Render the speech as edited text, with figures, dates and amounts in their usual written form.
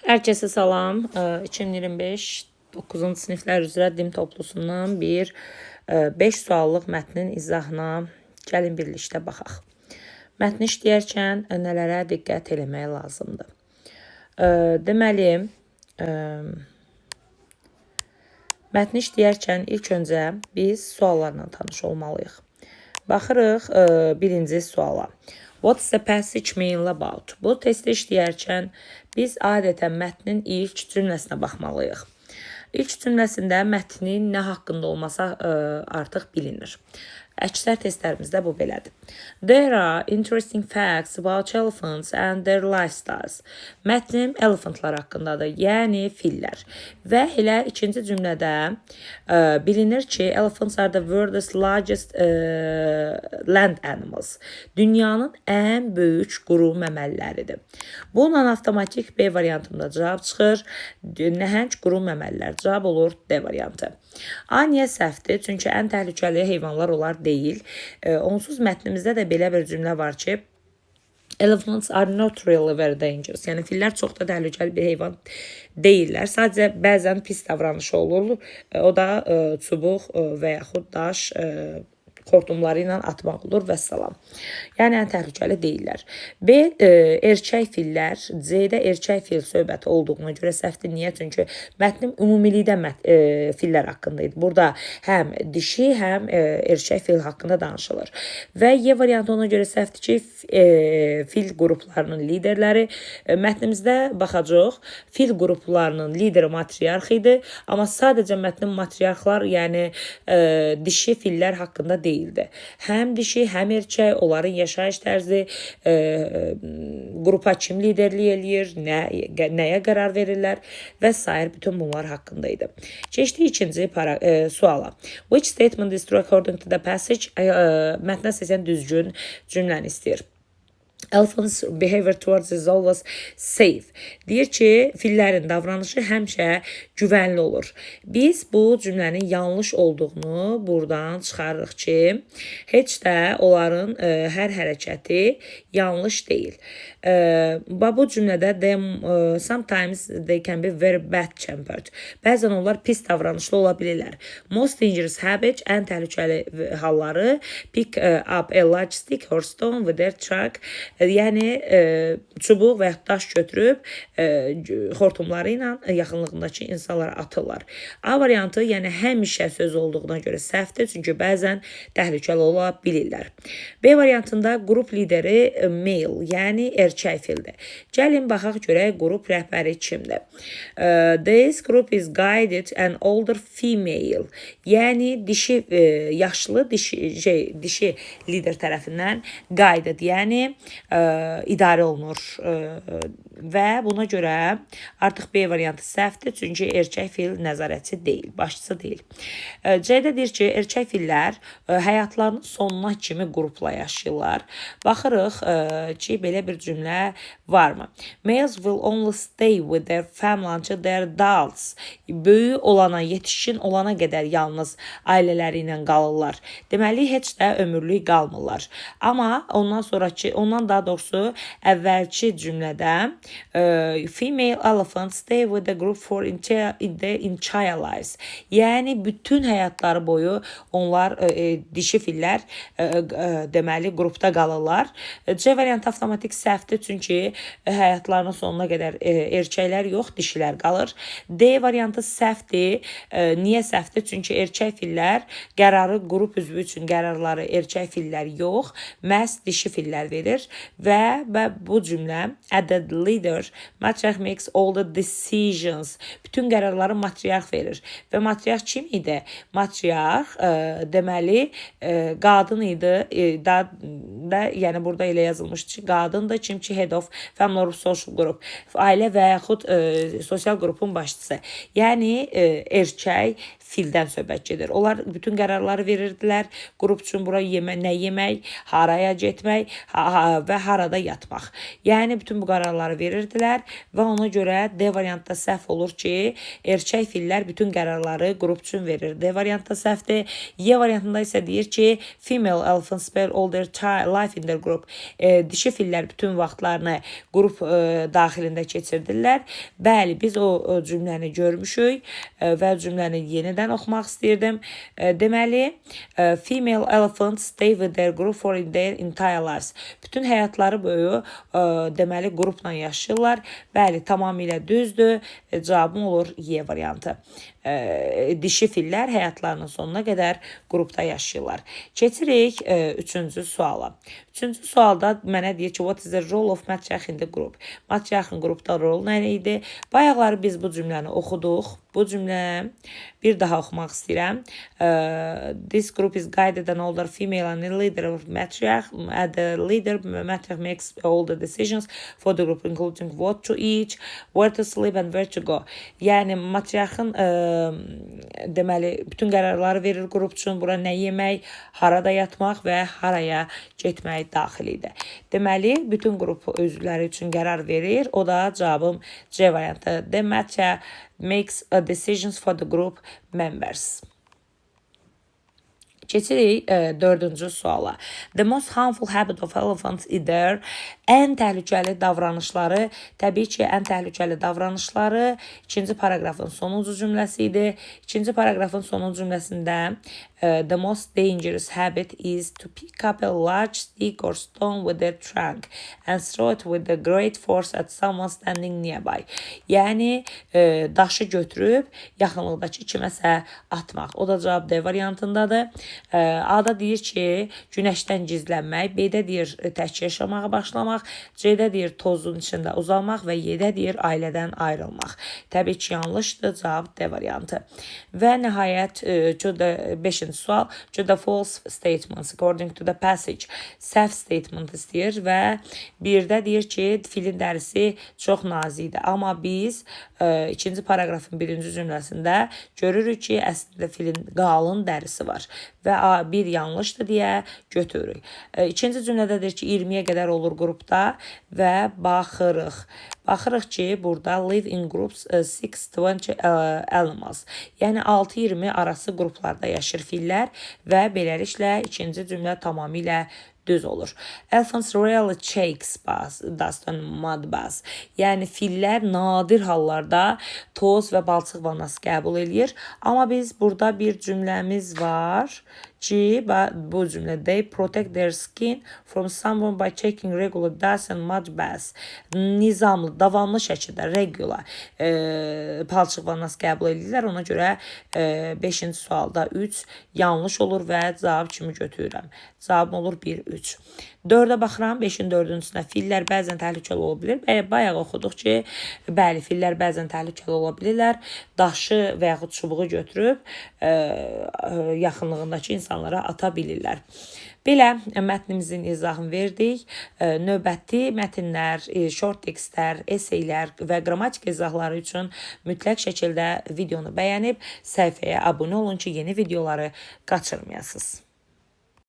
Herkese salam. 2025 9-cu siniflər üzrə dim toplusundan bir 5 suallıq mətnin izahına gəlin birlikdə baxaq. Mətni işləyərkən nələrə diqqət eləmək lazımdır? Deməli, mətni işləyərkən ilk öncə biz suallarla tanış olmalıyıq. Baxırıq birinci suala. What's the passage mainly about? Bu testi işləyərkən biz adətən mətnin ilk cümləsinə baxmalıyıq. İlk cümləsində mətnin nə haqqında olması artıq bilinir. Əksər testlərimizdə bu belədir. There are interesting facts about elephants and their lifestyles. Mətnim elephantlar haqqındadır, yəni fillər. Və elə ikinci cümlədə bilinir ki, elephants are the world's largest land animals. Dünyanın ən böyük quru məməliləridir. Bununla avtomatik B variantında cavab çıxır. Nəhəng quru məməlilər. Cavab olur D variantı. A niyə səhvdir? Çünki ən təhlükəli heyvanlar onlar deyil. Onsuz mətnimizdə də belə bir cümlə var ki, elephants are not really very dangerous. Yəni fillər çox da təhlükəli bir heyvan deyillər. Sadəcə bəzən pis davranışı olur. O da çubuq və yaxud daş xortumları ilə atmaq olur, vəssalam. Yəni ən təhlükəli deyillər. B erkək fillər, C-də erkək fil söhbəti olduğuna görə səhvdir. Niyə? Çünki mətnin ümumilikdə fillər haqqında idi. Burada həm dişi, həm erkək fil haqqında danışılır. Və E variantı ona görə səhvdir ki, fil qruplarının liderləri mətnimizdə baxacağıq. Fil qruplarının lideri matriarx idi, amma sadəcə mətnin matriarxlar, yəni dişi fillər haqqında deyildi. Həm dişi, həm erkək, onların yaşayış tərzi, qrupa kim liderlik eləyir, nəyə qərar verirlər və sair, bütün bunlar haqqında idi. Keçdik ikinci suala. Which statement is true according to the passage? Mətnə əsasən düzgün cümləni istəyir. Elephants' behavior towards is always safe. Deyir ki, fillərin davranışı həmişə güvənli olur. Biz bu cümlənin yanlış olduğunu buradan çıxarırıq ki, heç də onların hər hərəkəti yanlış deyil. Bu cümlədə sometimes they can be very bad tempered. Bəzən onlar pis davranışlı ola bilirlər. Most dangerous habit, ən təhlükəli halları, pick up a large stick or stone with their trunk. Yəni çubuq və ya daş götürüb xortumları ilə yaxınlığındakı insanlara atırlar. A variantı, yəni həmişə söz olduğuna görə səhvdir, çünki bəzən təhlükəli ola bilirlər. B variantında qrup lideri male, yəni erkək fildir. Gəlin baxaq görək qrup rəhbəri kimdir. This group is guided an older female. Yəni dişi yaşlı dişi şey dişi lider tərəfindən guided, yəni idarə olunur və buna görə artıq B variantı səhvdir, çünki erkək fil nəzarətçi deyil, başçısı deyil. C-də deyir ki, erkək fillər həyatlarının sonuna kimi qrupla yaşayırlar. Baxırıq ki, belə bir cümlə varmı? Males will only stay with their family until they're adults. Böyük olana, yetişkin olana qədər yalnız ailələri ilə qalırlar. Deməli, heç də ömürlük qalmırlar. Amma ondan sonrakı, ondan daha doğrusu əvvəlki cümlədə female elephants stay with the group for their entire lives. Yəni bütün həyatları boyu onlar dişi fillər deməli qrupda qalırlar. C variantı avtomatik səhvdir, çünki həyatlarının sonuna qədər erkəklər yox, dişilər qalır. D variantı səhvdir. Niyə səhvdir? Çünki erkək fillər qərarı, qrup üzvü üçün qərarları erkək fillər yox, məhz dişi fillər verir və bu cümlə added leader matriarch makes all the decisions. Bütün qərarları matriarx verir. Və matriarx kim idi? Matriarx deməli qadın idi. Da yəni burada elə yazılmışdı ki, qadındır, kim ki head of family or social group. Ailə və yaxud sosial qrupun başçısı. Yəni erkək fildən söhbət gedir. Onlar bütün qərarları verirdilər. Qrup üçün bura yemə, nə yemək, haraya getmək və harada yatmaq. Yəni bütün bu qərarları verirdilər və ona görə D variantda səhv olur ki, erkək fillər bütün qərarları qrup üçün verir. D variantda səhvdir. Y variantında isə deyir ki, female elephants spend all their life in their group. Dişi fillər bütün vaxtlarını qrup daxilində keçirdirlər. Bəli, biz o cümləni görmüşük və cümləni yenidən oxumaq istəyirdim. Deməli, female elephants stay with their group for their entire lives. Bütün həyatları boyu deməli qrupla yaşayırlar. Bəli, tamamilə düzdür. Cavabım olur Y variantı. Dişi fillər həyatlarının sonuna qədər qrupda yaşayırlar. Keçirik üçüncü suala. Üçüncü sualda mənə deyir ki, what is the role of matriarch in the group? Matriarxın qrupda rolu nə idi? Bayaqları biz bu cümləni oxuduq. Bu cümlə bir daha oxumaq istəyirəm. This group is guided an older female and the leader of matriarch. The leader matriarch makes all the decisions for the group, including what to eat, where to sleep and where to go. Yəni matriarxın deməli bütün qərarları verir qrup üçün. Bura nə yemək, harada yatmaq və haraya getmək daxil idi. Deməli, bütün qrup özləri üçün qərar verir. O da cavabım C variantı. The matriarch makes decisions for the group members. Keçirik dördüncü suala. The most harmful habit of elephants is their ən təhlükəli davranışları, təbii ki, ən təhlükəli davranışları ikinci paraqrafın sonuncu cümləsi idi. İkinci paraqrafın sonuncu cümləsində the most dangerous habit is to pick up a large stick or stone with their trunk and throw it with a great force at someone standing nearby. Yəni daşı götürüb yaxınlıqdakı kiməsə atmaq. O da cavab D variantındadır. A-da deyir ki, günəşdən gizlənmək, B-də deyir tək yaşamağa başlamaq, C-də deyir tozun içində uzanmaq və Y-də deyir ailədən ayrılmaq. Təbii ki, yanlışdır. Cavab D variantı. Və nəhayət beşinci sual, choose the false statements according to the passage. Səhv statement istəyir və birdə deyir ki, filin dərisi çox nazikdir. Amma biz ikinci paraqrafın birinci cümləsində görürük ki, əslində filin qalın dərisi var və A1 yanlışdır deyə götürürük. İkinci cümlədə deyir ki, 20-yə qədər olur qrupda və baxırıq. Baxırıq ki, burada live in groups 6-20 animals. Yəni 6-20 arası qruplarda yaşayır fillər və beləliklə ikinci cümlə tamamilə düz olur. Elephants rarely takes baths, dust and mud baths. Yəni fillər nadir hallarda toz və palçıq vannası qəbul eləyir. Amma biz burada bir cümləmiz var ki, bu cümlə they protect their skin from sunburn by taking regular dust and mud baths. Nizamlı, davamlı şəkildə regular palçıq vannası qəbul edirlər. Ona görə 5-ci sualda 3 yanlış olur və cavab kimi götürürəm. Cavabım olur 1 3. 4-ə baxıram, 5-in 4-cüsünə fillər bəzən təhlükəli ola bilər. Bayaq oxuduq ki, bəli, fillər bəzən təhlükəli ola bilirlər. Daşı və yaxud çubuğu götürüb yaxınlığındakı insanlara ata bilirlər. Belə mətnimizin izahını verdik. Növbəti mətnlər, short tekstlər, esseylər və qrammatik izahları üçün mütləq şəkildə videonu bəyənib səhifəyə abunə olun ki, yeni videoları qaçırmayasınız.